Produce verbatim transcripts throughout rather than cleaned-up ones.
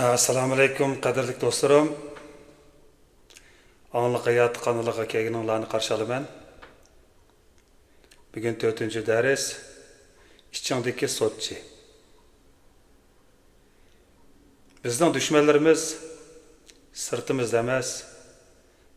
ئەسسالامۇئەلەيكۇم، قەدىرلىك دوستلىرىم. ئاڭلىق ھايات قانىلىغا كەلگىنىڭلارنى قارشى ئالىمەن. بۈگۈن تۆتىنچى دەرس، ئىچىڭدىكى سوتچى. بىزنىڭ دۈشمەنلىرىمىز سىرتىمىزدا ئەمەس،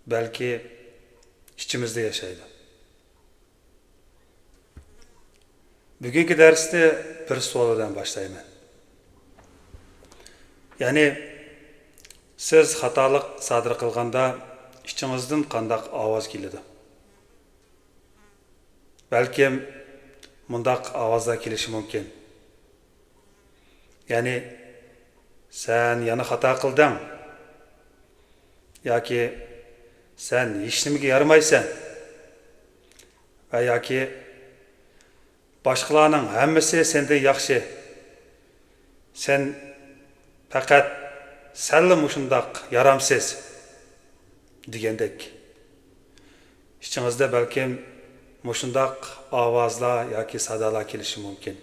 بەلكى ئىچىمىزدە ياشايدۇ. بۈگۈنكى دەرسنى بىر سوئال بىلەن باشلايمەن. يەنى، سىز خاتالىق سادىر قىلغاندا ئىچىڭىزدىن قانداق ئاۋاز كېلىدۇ؟ بەلكىم مۇنداق ئاۋازلار كېلىشى مۇمكىن. يەنى، سەن يەنە خاتا قىلدىڭ. ياكى، سەن ھېچنېمىگە يارىمايسەن. ۋە ياكى، باشقىلارنىڭ ھەممىسى سەندىن ياخشى. سەن پەقەت سەنلا مۇشۇنداق يارامسىز. دېگەندەك. ئىچىڭىزدە بەلكىم مۇشۇنداق ئاۋازلار ياكى سادالار كېلىشى مۇمكىن.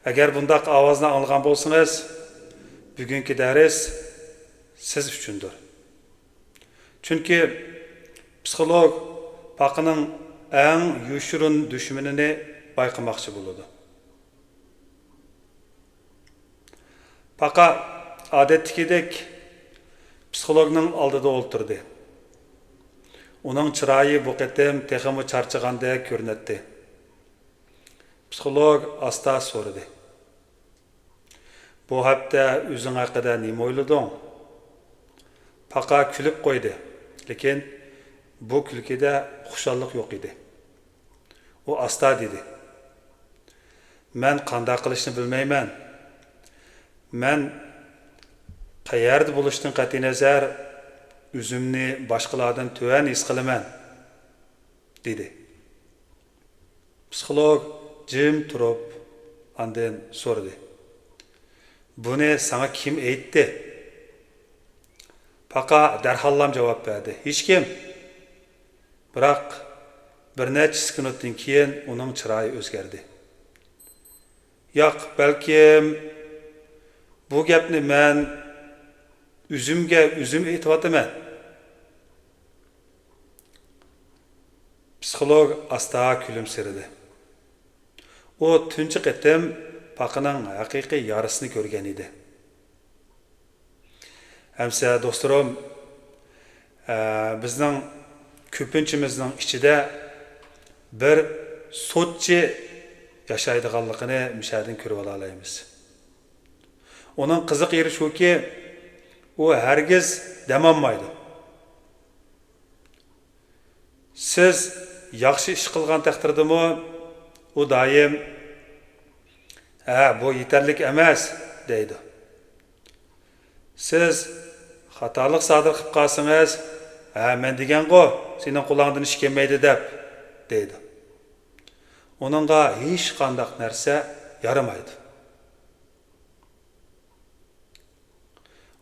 ئەگەر بۇنداق ئاۋازنى ئاڭلىغان بولسىڭىز، بۈگۈنكى دەرس سىز ئۈچۈندۇر. چۈنكى پسىخولوگ پاقىنىڭ ئەڭ يوشۇرۇن دۈشمىنىنى بايقىماقچى بولىدۇ. پاقا ئادەتتىكىدەك پسىخولوگنىڭ ئالدىدا ئولتۇردى. ئۇنىڭ چىرايى بۇ قېتىم تېخىمۇ چارچىغاندەك كۆرۈنەتتى. پسىخولوگ ئاستا سورىدى: «بۇ ھەپتە ئۆزۈڭ ھەققىدە نېمە ئويلىدىڭ؟» پاقا كۈلۈپ قويدى، لېكىن بۇ كۈلكىدە خۇشاللىق يوق ئىدى. ئۇ ئاستا دېدى: «مەن قانداق قىلىشنى بىلمەيمەن. مەن قەيەردە بولۇشتىن قەتئىينەزەر، ئۆزۈمنى باشقىلاردىن تۆۋەن ھېس قىلىمەن»، دېدى. پسىخولوگ جىم تۇرۇپ، ئاندىن سورىدى: «بۇنى ساڭا كىم ئېيتتى؟» پاقا دەرھاللام جاۋاب بەردى: «ھېچكىم.» بىراق، بىر نەچچە سېكۇنتتىن كېيىن ئۇنىڭ چىرايى ئۆزگەردى. «ياق، بەلكىم بۇ گەپنى مەن ئۆزۈمگە ئۆزۈم ئېيتىۋاتىمەن.» پسىخولوگ ئاستا كۈلۈمسىرىدى. ئۇ تۇنجى قېتىم پاقىنىڭ ھەقىقىي يارىسىنى كۆرگەن ئىدى. ئەمسە دوستلىرىم، ئە، بىزنىڭ كۆپىنچىمىزنىڭ ئىچىدە بىر سوتچى ياشايدىغانلىقىنى مۇشەدىن كۆرۈۋالالايمىز. ئۇنىڭ قىزىق يېرى شۇكى، ئۇ ھەرگىز دەم ئالمايدۇ. سىز ياخشى ئىش قىلغان تەقدىردىمۇ، ئۇ دائىم، «ھە، بۇ يېتەرلىك ئەمەس» دەيدۇ. سىز خاتالىق سادىر قىلىپ قالسىڭىز، «ھە، مەن دېگەنغۇ، سېنىڭ قولۇڭدىن ئىش كەلمەيدۇ» دەپ، دەيدۇ. ئۇنىڭغا ھېچقانداق نەرسە يارىمايدۇ.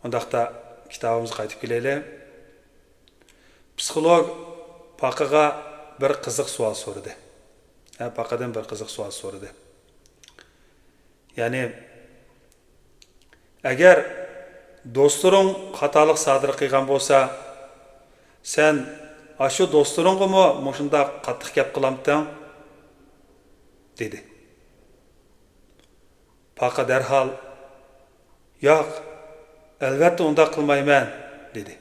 ئۇنداقتا كىتابىمىزغا قايتىپ كېلەيلى. پسىخولوگ پاقىغا بىر قىزىق سوئال سورىدى. ھە، پاقىدىن بىر قىزىق سوئال سورىدى. يەنى، ئەگەر دوستلىرىڭ خاتالىق سادىر قىلغان بولسا، سەن ئاشۇ دوستلىرىڭغىمۇ مۇشۇنداق قاتتىق گەپ قىلامتىڭ؟ دېدى. پاقا دەرھال، «ياق، ئەلۋەتتە ئۇنداق قىلمايمەن» دېدى.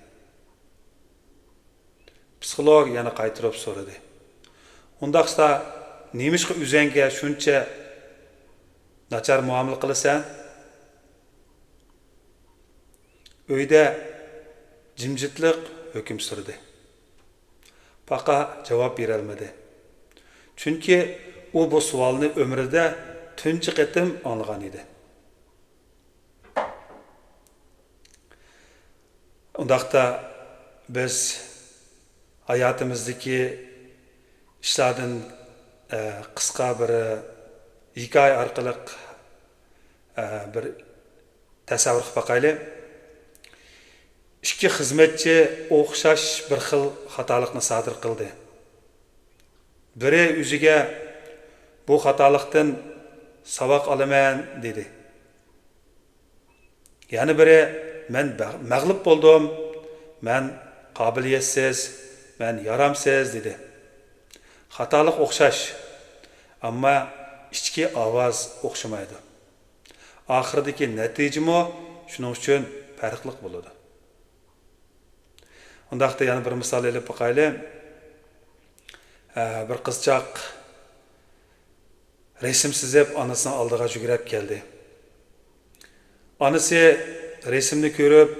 پسىخولوگ يەنە قايتۇرۇپ سورىدى: «ئۇنداقتا، نېمىشقا ئۆزۈڭگە شۇنچە ناچار مۇئامىلە قىلىسەن؟» ئۆيدە جىمجىتلىق ھۆكۈم سۈردى. پاقا جاۋاب بېرەلمىدى. چۈنكى ئۇ بۇ سوئالنى ئۆمرىدە تۇنجى قېتىم ئاڭلىغان ئىدى. ئۇنداقتا بىز ھاياتىمىزدىكى ئىشلاردىن، ئە، قىسقا بىر ھېكايە ئارقىلىق، ئە، بىر تەسەۋۋۇر قىلىپ باقايلى. ئىككى خىزمەتچى ئوخشاش بىر خىل خاتالىقنى سادىر قىلدى. بىرى ئۆزىگە، «بۇ خاتالىقتىن ساۋاق ئالىمەن» دېدى. يەنە بىرى، مەن بەغ-، مەغلۇپ بولدۇم، مەن قابىلىيەتسىز، مەن يارامسىز دېدى. خاتالىق ئوخشاش، ئەمما ئىچكى ئاۋاز ئوخشىمايدۇ. ئاخىرىدىكى نەتىجىمۇ شۇنىڭ ئۈچۈن پەرقلىق بولىدۇ. ئۇنداقتا يەنە بىر مىسال ئېلىپ باقايلى. ھە، بىر قىزچاق رەسىم سىزىپ ئانىسىنىڭ ئالدىغا يۈگۈرۈپ كەلدى. ئانىسى رەسىمنى كۆرۈپ،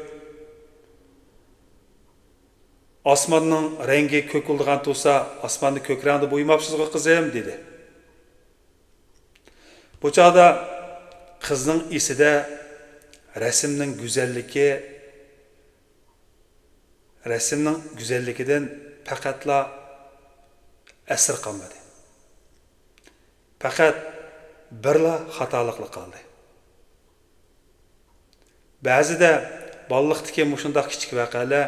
ئاسماننىڭ رەڭگى كۆك بولىدىغان تۇرسا، ئاسماننى كۆك رەڭدە بويىماپسىزغۇ قىزىم، دېدى. بۇ چاغدا قىزنىڭ ئېسىدە رەسىمنىڭ گۈزەللىكى، رەسىمنىڭ گۈزەللىكىدىن پەقەتلا ئەسىر قالمىدى. پەقەت بىرلا خاتالىقلا قالدى. بەزىدە بالىلىقتىكى مۇشۇنداق كىچىك ۋەقەلەر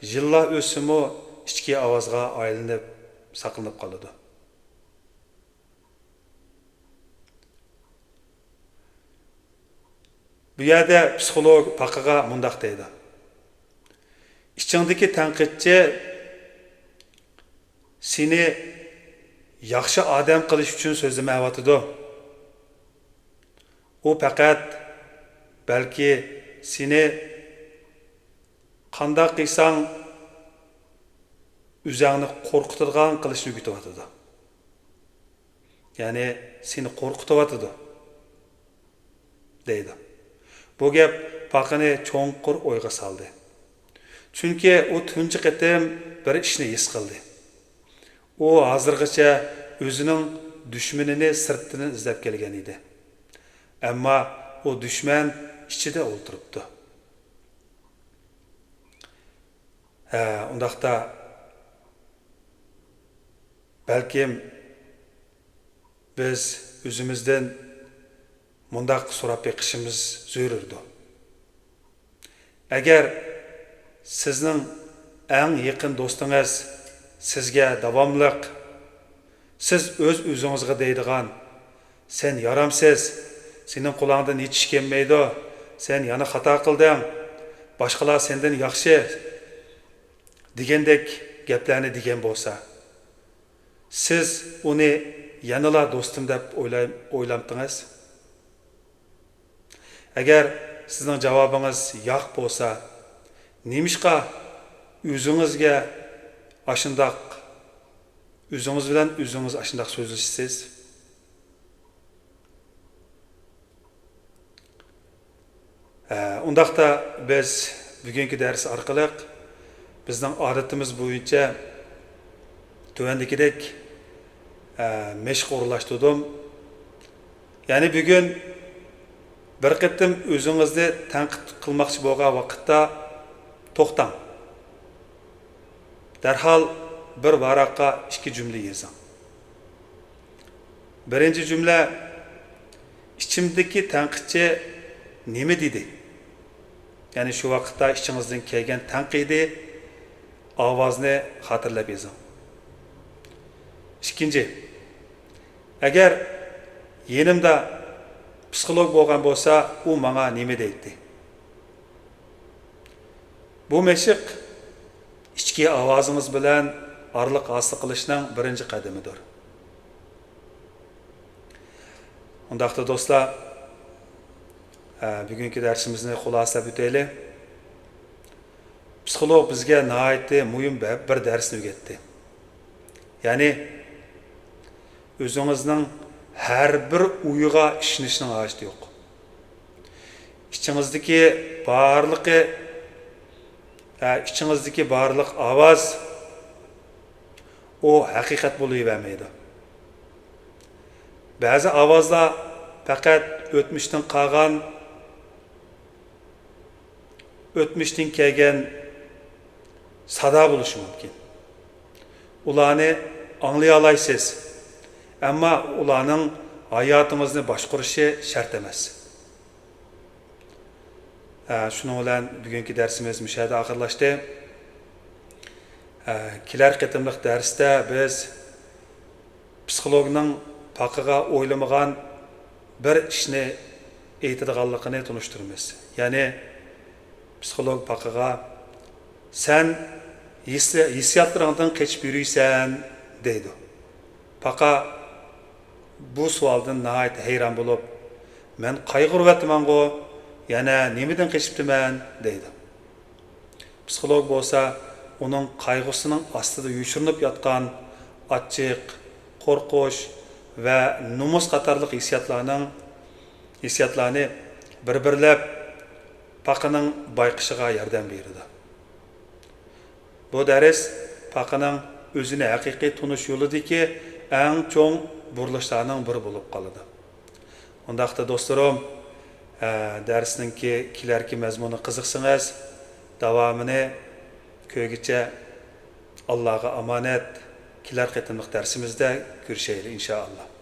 يىللار ئۆتسىمۇ ئىچكى ئاۋازغا ئايلىنىپ ساقلىنىپ قالىدۇ. بۇ يەردە پسىخولوگ پاقىغا مۇنداق دەيدۇ: ئىچىڭدىكى تەنقىدچى سېنى ياخشى ئادەم قىلىش ئۈچۈن سۆزلىمەيۋاتىدۇ. ئۇ پەقەت، بەلكى، سېنى قانداق قىلساڭ ئۆزۈڭنى قورقۇتىدىغان قىلىشنى ئۆگىتىۋاتىدۇ. يەنى سېنى قورقۇتۇۋاتىدۇ، دەيدۇ. بۇ گەپ پاقىنى چوڭقۇر ئويغا سالدى. چۈنكى ئۇ تۇنجى قېتىم بىر ئىشنى ھېس قىلدى. ئۇ ھازىرغىچە ئۆزىنىڭ دۈشمىنىنى سىرتتىن ئىزدەپ كەلگەن ئىدى. ئەمما ئۇ دۈشمەن ئىچىدە ئولتۇرۇپتۇ. ھە، ئۇنداقتا بەلكىم بىز ئۆزىمىزدىن مۇنداق سوراپ بېقىشىمىز زۆرۈردۇر. ئەگەر سىزنىڭ ئەڭ يېقىن دوستىڭىز سىزگە داۋاملىق، سىز ئۆز-ئۆزىڭىزگە دەيدىغان، «سەن يارامسىز، سېنىڭ قولۇڭدىن ھېچ ئىش كەلمەيدۇ، سەن يەنە خاتا قىلدىڭ، باشقىلار سەندىن ياخشى» دېگەندەك گەپلەرنى دېگەن بولسا، سىز ئۇنى يەنىلا دوستۇم دەپ ئويلاي-، ئويلامتىڭىز؟ ئەگەر سىزنىڭ جاۋابىڭىز ياق بولسا، نېمىشقا ئۆزىڭىزگە ئاشۇنداق، ئۆزىڭىز بىلەن ئۆزىڭىز ئاشۇنداق سۆزلىشىسىز؟ ھە، ئۇنداقتا بىز بۈگۈنكى دەرس ئارقىلىق بىزنىڭ ئادىتىمىز بويىچە تۆۋەندىكىدەك، ھە، مەشىق ئورۇنلاشتۇردۇم. يەنى بۈگۈن بىر قېتىم ئۆزىڭىزنى تەنقىد قىلماقچى بولغان ۋاقىتتا توختاڭ. دەرھال بىر ۋاراققا ئىككى جۈملە يېزىڭ. بىرىنچى جۈملە، ئىچىمدىكى تەنقىدچى نېمە دېدى؟ يەنى شۇ ۋاقىتتا ئىچىڭىزدىن كەلگەن تەنقىدىي ئاۋازنى خاتىرىلەپ يېزىڭ. ئىككىنچى، ئەگەر يېنىمدا پسىخولوگ بولغان بولسا، ئۇ ماڭا نېمە دەيتتى؟ بۇ مەشىق ئىچكى ئاۋازىڭىز بىلەن ئارىلىق ھاسىل قىلىشنىڭ بىرىنچى قەدىمىدۇر. ئۇنداقتا دوستلار، ھە، بۈگۈنكى دەرسىمىزنى خۇلاسىلەپ ئۆتەيلى. پسىخولوگ بىزگە ناھايىتى مۇھىم بە-، بىر دەرسنى ئۆگەتتى. يەنى، ئۆزىڭىزنىڭ ھەر بىر ئويىغا ئىشىنىشنىڭ ھاجىتى يوق. ئىچىڭىزدىكى بارلىقى، ئە، ئىچىڭىزدىكى بارلىق ئاۋاز، ئۇ ھەقىقەت بولۇۋەرمەيدۇ. بەزى ئاۋازلار پەقەت ئۆتمۈشتىن قالغان، ئۆتمۈشتىن كەلگەن سادا بولۇشى مۇمكىن. ئۇلارنى ئاڭلىيالايسىز، ئەمما ئۇلارنىڭ ھاياتىڭىزنى باشقۇرۇشى شەرت ئەمەس. ھە، شۇنىڭ بىلەن بۈگۈنكى دەرسىمىز مۇشۇ يەردە ئاخىرلاشتى. ھە، كېلەر قېتىملىق دەرستە بىز پسىخولوگنىڭ پاقىغا ئويلىمىغان بىر ئىشنى ئېيتىدىغانلىقىنى تونۇشتۇرىمىز. يەنى پسىخولوگ پاقىغا، «سەن ھېسسىياتلىرىڭدىن قېچىپ يۈرۈيسەن» دەيدۇ. پاقا بۇ سوئالدىن ناھايىتى ھەيران بولۇپ، «مەن قايغۇرۇۋاتىمەنغۇ، يەنە نېمىدىن قېچىپتىمەن؟» دەيدۇ. پسىخولوگ بولسا ئۇنىڭ قايغۇسىنىڭ ئاستىدا يوشۇرۇنۇپ ياتقان ئاچچىق، قورقۇش ۋە نومۇس قاتارلىق ھېسسىياتلارنىڭ، ھېسسىياتلارنى بىر-بىرلەپ پاقىنىڭ بايقىشىغا ياردەم بېرىدۇ. بۇ دەرس پاقىنىڭ ئۆزىنى ھەقىقىي تونۇش يولىدىكى ئەڭ چوڭ بۇرۇلۇشلارنىڭ بىرى بولۇپ قالىدۇ. ئۇنداقتا دوستلىرىم، ئە، دەرسنىڭكى كېلەركى مەزمۇنىغا قىزىقسىڭىز، داۋامىنى كۆرگۈچە ئاللاغا ئامانەت. كېلەر قېتىملىق دەرسىمىزدە كۆرۈشەيلى، ئىنشائاللا.